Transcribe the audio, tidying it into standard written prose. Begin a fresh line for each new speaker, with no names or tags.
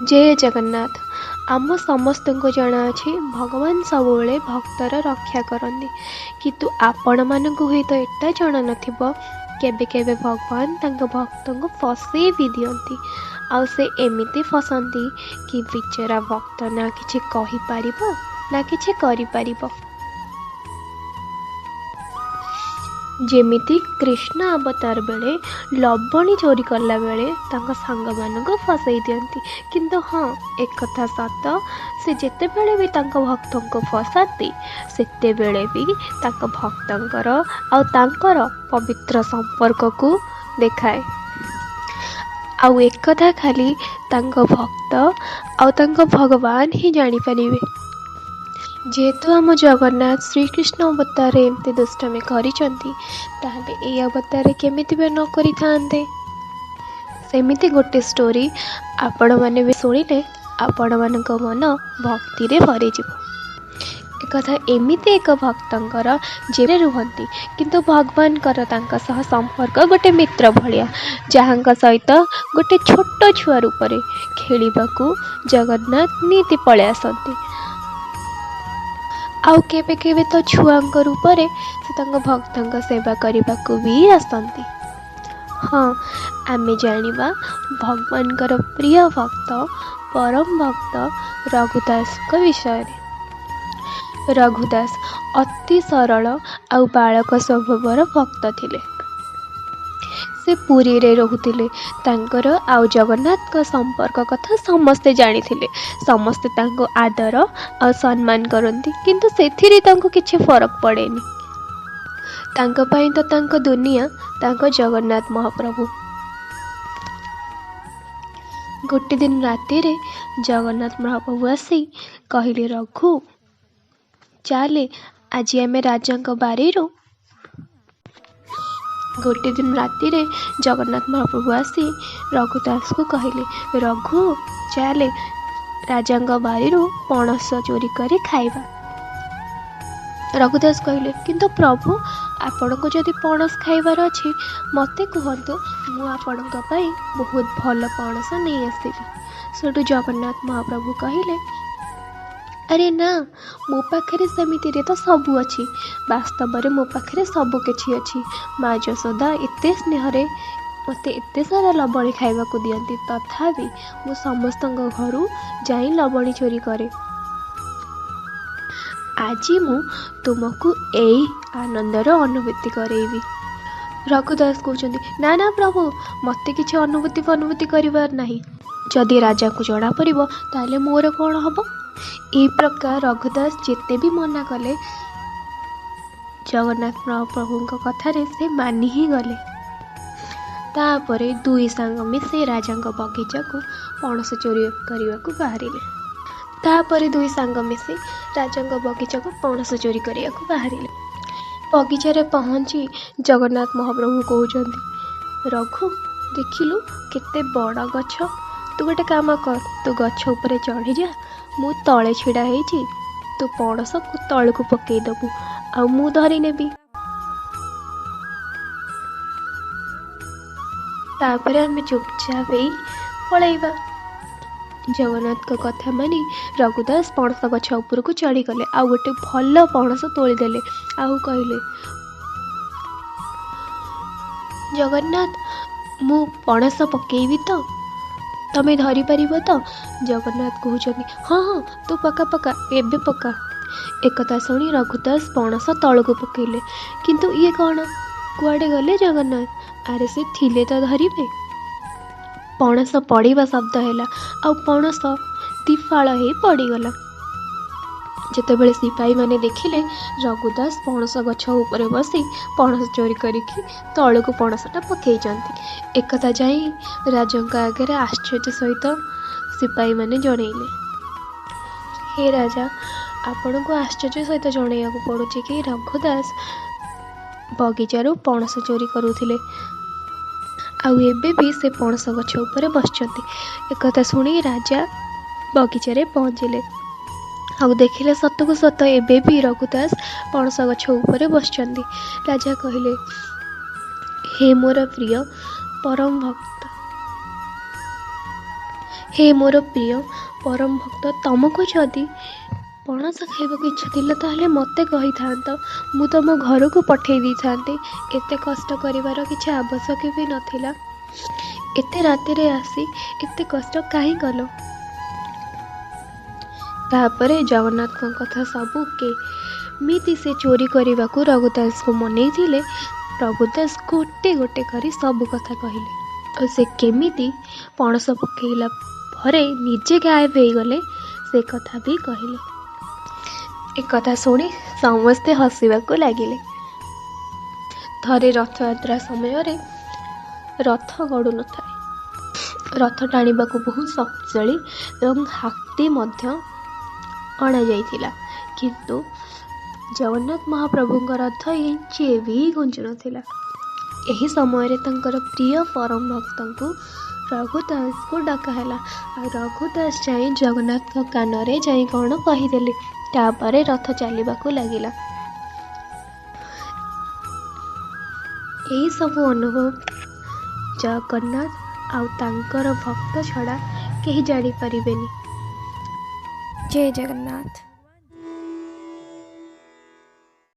ଜୟ ଜଗନ୍ନାଥ। ଆମ ସମସ୍ତଙ୍କୁ ଜଣାଅଛି ଭଗବାନ ସବୁବେଳେ ଭକ୍ତର ରକ୍ଷା କରନ୍ତି, କିନ୍ତୁ ଆପଣମାନଙ୍କୁ ହୁଏତ ଏଟା ଜଣା ନଥିବ କେବେ କେବେ ଭଗବାନ ତାଙ୍କ ଭକ୍ତଙ୍କୁ ଫସେଇ ବି ଦିଅନ୍ତି। ଆଉ ସେ ଏମିତି ଫସାନ୍ତି କି ବିଚରା ଭକ୍ତ ନା କିଛି କହିପାରିବ ନା କିଛି କରିପାରିବ। ଯେମିତି କୃଷ୍ଣ ଅବତାର ବେଳେ ଲବଣୀ ଚୋରି କଲା ବେଳେ ତାଙ୍କ ସାଙ୍ଗମାନଙ୍କୁ ଫସାଇ ଦିଅନ୍ତି। କିନ୍ତୁ ହଁ, ଏକଥା ସତ, ସେ ଯେତେବେଳେ ବି ତାଙ୍କ ଭକ୍ତଙ୍କୁ ଫସାନ୍ତି ସେତେବେଳେ ବି ତାଙ୍କ ଭକ୍ତଙ୍କର ଆଉ ତାଙ୍କର ପବିତ୍ର ସମ୍ପର୍କକୁ ଦେଖାଏ। ଆଉ ଏକଥା ଖାଲି ତାଙ୍କ ଭକ୍ତ ଆଉ ତାଙ୍କ ଭଗବାନ ହିଁ ଜାଣିପାରିବେ। ଯେହେତୁ ଆମ ଜଗନ୍ନାଥ ଶ୍ରୀକୃଷ୍ଣ ଅବତାରରେ ଏମିତି ଦୁଷ୍ଟାମି କରିଛନ୍ତି, ତାହେଲେ ଏଇ ଅବତାରରେ କେମିତି ବି ନ କରିଥାନ୍ତେ? ସେମିତି ଗୋଟେ ଷ୍ଟୋରି ଆପଣମାନେ ବି ଶୁଣିଲେ ଆପଣମାନଙ୍କ ମନ ଭକ୍ତିରେ ଭରିଯିବ। ଏକଥା ଏମିତି ଏକ ଭକ୍ତଙ୍କର ଯେ ରୁହନ୍ତି, କିନ୍ତୁ ଭଗବାନଙ୍କର ତାଙ୍କ ସହ ସମ୍ପର୍କ ଗୋଟେ ମିତ୍ର ଭଳିଆ, ଯାହାଙ୍କ ସହିତ ଗୋଟେ ଛୋଟ ଛୁଆ ରୂପରେ ଖେଳିବାକୁ ଜଗନ୍ନାଥ ନିତି ପଳେଇ ଆସନ୍ତି। ଆଉ କେବେ କେବେ ତ ଛୁଆଙ୍କ ରୂପରେ ସେ ତାଙ୍କ ଭକ୍ତଙ୍କ ସେବା କରିବାକୁ ବି ଆସନ୍ତି। ହଁ, ଆମେ ଜାଣିବା ଭଗବାନଙ୍କର ପ୍ରିୟ ଭକ୍ତ, ପରମ ଭକ୍ତ ରଘୁଦାସଙ୍କ ବିଷୟରେ। ରଘୁଦାସ ଅତି ସରଳ ଆଉ ବାଳକ ସ୍ୱଭାବର ଭକ୍ତ ଥିଲେ। ସେ ପୁରୀରେ ରହୁଥିଲେ। ତାଙ୍କର ଆଉ ଜଗନ୍ନାଥଙ୍କ ସମ୍ପର୍କ କଥା ସମସ୍ତେ ଜାଣିଥିଲେ। ସମସ୍ତେ ତାଙ୍କୁ ଆଦର ଆଉ ସମ୍ମାନ କରନ୍ତି, କିନ୍ତୁ ସେଥିରେ ତାଙ୍କୁ କିଛି ଫରକ ପଡ଼େନି। ତାଙ୍କ ପାଇଁ ତ ତାଙ୍କ ଦୁନିଆ ତାଙ୍କ ଜଗନ୍ନାଥ ମହାପ୍ରଭୁ। ଗୋଟେ ଦିନ ରାତିରେ ଜଗନ୍ନାଥ ମହାପ୍ରଭୁ ଆସି କହିଲେ, ରଘୁ ଚାଲେ ଆଜି ଆମେ ରାଜାଙ୍କ ବାରିରୁ। ଗୋଟେ ଦିନ ରାତିରେ ଜଗନ୍ନାଥ ମହାପ୍ରଭୁ ଆସି ରଘୁଦାସକୁ କହିଲେ, ରଘୁ ଚାଲେ ରାଜାଙ୍କ ବାରିରୁ ପଣସ ଚୋରି କରି ଖାଇବା। ରଘୁଦାସ କହିଲେ, କିନ୍ତୁ ପ୍ରଭୁ, ଆପଣଙ୍କୁ ଯଦି ପଣସ ଖାଇବାର ଅଛି ମୋତେ କୁହନ୍ତୁ, ମୁଁ ଆପଣଙ୍କ ପାଇଁ ବହୁତ ଭଲ ପଣସ ନେଇ ଆସିବି। ସେଠୁ ଜଗନ୍ନାଥ ମହାପ୍ରଭୁ କହିଲେ, ଆରେ ନା, ମୋ ପାଖରେ ସେମିତିରେ ତ ସବୁ ଅଛି। ବାସ୍ତବରେ ମୋ ପାଖରେ ସବୁ କିଛି ଅଛି। ମା ଯଶୋଦା ଏତେ ସ୍ନେହରେ ମୋତେ ଏତେ ସାରା ଲବଣୀ ଖାଇବାକୁ ଦିଅନ୍ତି, ତଥାପି ମୁଁ ସମସ୍ତଙ୍କ ଘରୁ ଯାଇ ଲବଣୀ ଚୋରି କରେ। ଆଜି ମୁଁ ତୁମକୁ ଏଇ ଆନନ୍ଦର ଅନୁଭୂତି କରେଇବି। ରଘୁଦାସ କହୁଛନ୍ତି, ନା ନା ପ୍ରଭୁ, ମୋତେ କିଛି ଅନୁଭୂତି ଫନୁଭୂତି କରିବାର ନାହିଁ। ଯଦି ରାଜାଙ୍କୁ ଜଣାପଡ଼ିବ ତାହେଲେ ମୋର କ'ଣ ହେବ? ଏଇ ପ୍ରକାର ରଘୁଦାସ ଯେତେ ବି ମନା କଲେ, ଜଗନ୍ନାଥ ମହାପ୍ରଭୁଙ୍କ କଥାରେ ସେ ମାନି ହିଁ ଗଲେ। ତାପରେ ଦୁଇ ସାଙ୍ଗ ମିଶି ରାଜାଙ୍କ ବଗିଚାକୁ ପଣସ ଚୋରି କରିବାକୁ ବାହାରିଲେ। ତାପରେ ଦୁଇ ସାଙ୍ଗ ମିଶି ରାଜାଙ୍କ ବଗିଚାକୁ ପଣସ ଚୋରି କରିବାକୁ ବାହାରିଲେ। ବଗିଚାରେ ପହଞ୍ଚି ଜଗନ୍ନାଥ ମହାପ୍ରଭୁ କହୁଛନ୍ତି, ରଘୁ ଦେଖିଲୁ କେତେ ବଡ଼ ଗଛ, ତୁ ଗୋଟେ କାମ କର, ତୁ ଗଛ ଉପରେ ଚଢ଼ିଯା, ମୁଁ ତଳେ ଛିଡ଼ା ହେଇଛି, ତୁ ପଣସକୁ ତଳକୁ ପକେଇଦବୁ ଆଉ ମୁଁ ଧରିନେବି। ତାପରେ ଆମେ ଚୁପଚାପ ହେଇ ପଳେଇବା। ଜଗନ୍ନାଥଙ୍କ କଥା ମାନି ରଘୁଦାସ ପଣସ ଗଛ ଉପରକୁ ଚଢ଼ିଗଲେ ଆଉ ଗୋଟେ ଭଲ ପଣସ ତୋଳିଦେଲେ ଆଉ କହିଲେ, ଜଗନ୍ନାଥ, ମୁଁ ପଣସ ପକେଇବି ତ, ତମେ ଧରିପାରିବ ତ? ଜଗନ୍ନାଥ କହୁଛନ୍ତି, ହଁ ହଁ, ତୁ ପକା ପକା, ଏବେ ପକା। ଏକଥା ଶୁଣି ରଘୁଦାସ ପଣସ ତଳକୁ ପକେଇଲେ, କିନ୍ତୁ ଇଏ କ'ଣ, କୁଆଡ଼େ ଗଲେ ଜଗନ୍ନାଥ? ଆରେ ସେ ଥିଲେ ତ ଧରିବେ। ପଣସ ପଡ଼ିବା ଶବ୍ଦ ହେଲା ଆଉ ପଣସ ଦିଫାଳ ହେଇ ପଡ଼ିଗଲା। ଯେତେବେଳେ ସିପାହୀମାନେ ଦେଖିଲେ ରଘୁଦାସ ପଣସ ଗଛ ଉପରେ ବସି ପଣସ ଚୋରି କରିକି ତଳକୁ ପଣସଟା ପକେଇଛନ୍ତି, ଏକଥା ଯାଇ ରାଜାଙ୍କ ଆଗରେ ଆଶ୍ଚର୍ଯ୍ୟ ସହିତ ସିପାହୀମାନେ ଜଣେଇଲେ। ହେ ରାଜା, ଆପଣଙ୍କୁ ଆଶ୍ଚର୍ଯ୍ୟ ସହିତ ଜଣେଇବାକୁ ପଡ଼ୁଛି କି ରଘୁଦାସ ବଗିଚାରୁ ପଣସ ଚୋରି କରୁଥିଲେ ଆଉ ଏବେ ବି ସେ ପଣସ ଗଛ ଉପରେ ବସିଛନ୍ତି। ଏକଥା ଶୁଣି ରାଜା ବଗିଚାରେ ପହଞ୍ଚିଲେ ଆଉ ଦେଖିଲେ ସତକୁ ସତ ଏବେ ବି ରଘୁଦାସ ପଣସ ଗଛ ଉପରେ ବସିଛନ୍ତି। ରାଜା କହିଲେ, ହେ ମୋର ପ୍ରିୟ ପରମ ଭକ୍ତ, ହେ ମୋର ପ୍ରିୟ ପରମ ଭକ୍ତ, ତମକୁ ଯଦି ପଣସ ଖାଇବାକୁ ଇଚ୍ଛା ଥିଲା ତାହେଲେ ମୋତେ କହିଥାନ୍ତ, ମୁଁ ତମ ଘରକୁ ପଠେଇ ଦେଇଥାନ୍ତି। ଏତେ କଷ୍ଟ କରିବାର କିଛି ଆବଶ୍ୟକ ବି ନଥିଲା। ଏତେ ରାତିରେ ଆସି ଏତେ କଷ୍ଟ କାହିଁ କଲ? ତାପରେ ଜଗନ୍ନାଥଙ୍କ କଥା ସବୁ କେମିତି ସେ ଚୋରି କରିବାକୁ ରଘୁଦାସଙ୍କୁ ମନେଇଥିଲେ, ରଘୁଦାସ ଗୋଟେ ଗୋଟେ କରି ସବୁ କଥା କହିଲେ। ଆଉ ସେ କେମିତି ପଣସ ପକେଇଲା ପରେ ନିଜେ ଗାୟବ ହେଇଗଲେ ସେ କଥା ବି କହିଲେ। ଏକଥା ଶୁଣି ସମସ୍ତେ ହସିବାକୁ ଲାଗିଲେ। ଥରେ ରଥଯାତ୍ରା ସମୟରେ ରଥ ଗଡ଼ୁନଥାଏ। ରଥ ଟାଣିବାକୁ ବହୁତ ଶକ୍ତିଶାଳୀ ଏବଂ ହାତୀ ମଧ୍ୟ ଅଣାଯାଇଥିଲା, କିନ୍ତୁ ଜଗନ୍ନାଥ ମହାପ୍ରଭୁଙ୍କ ରଥ ଇଞ୍ଚିଏ ବି ଘୁଞ୍ଚୁନଥିଲା। ଏହି ସମୟରେ ତାଙ୍କର ପ୍ରିୟ ପରମ ଭକ୍ତଙ୍କୁ ରଘୁଦାସଙ୍କୁ ଡକା ହେଲା, ଆଉ ରଘୁଦାସ ଯାଇ ଜଗନ୍ନାଥଙ୍କ କାନରେ ଯାଇ କ'ଣ କହିଦେଲେ। ତାପରେ ରଥ ଚାଲିବାକୁ ଲାଗିଲା। ଏହିସବୁ ଅନୁଭବ ଜଗନ୍ନାଥ ଆଉ ତାଙ୍କର ଭକ୍ତ ଛଡ଼ା କେହି ଜାଣିପାରିବେନି।
ଜୟ ଜଗନ୍ନାଥ।